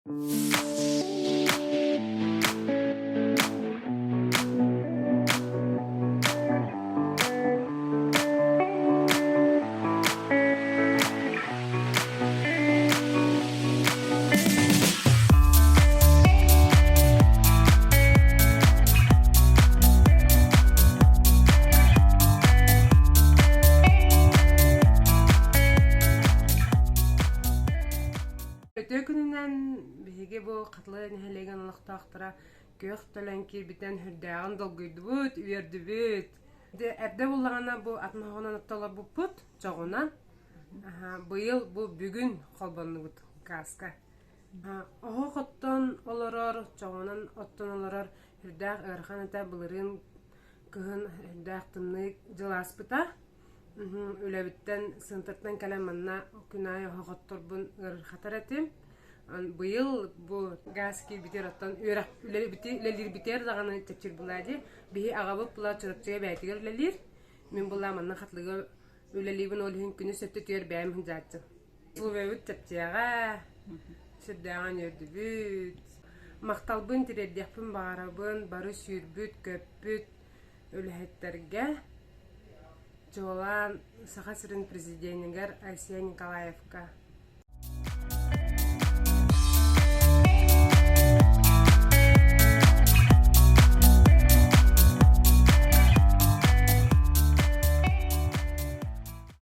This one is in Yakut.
Үтүө күнүнэн биһиги бу Хатылы нэһилиэгин олохтоохторо күөх төлөн киирбитинэн сүрдээҕин долгуйдубут, үөрдүбүт. Эрдэ буллаҕына бу атын оһоҕунан оттолорбуппут чоҕунан. Быйыл бу бүгүн холбоннубут гааска. Оһох оттон олорор, чоҕунан оттон олорор сүрдээх ыарахан этэ. Былырыын кыһын сүрдээх тымныы дьыл ааспыта. Үлэбиттэн сыантаттан кэлэн манна күн аайы оһох отторбун ыарырҕатар этим. Быйыл бу гаас киирбитигэр оттон үөрэх үлэлиирбитигэр даҕаны чэпчиир буолаа дии. Биһи аҕабыт була Чурапчыга бэйэтигэр үлэлиир. Мин була манна Хатылыга үлэлиибин ол иһин күнүс өттүтүгэр бэйэм сылдьааччым. Условиябыт чэпчиэҕэ, сүрдээҕин үөрдүбүт. Махталбын тириэрдиэхпин баҕарабын бары сүүрбүт-көппүт үлэһиттэргэ, чуолаан Саха сирин президенигэр Айсен Николаевка.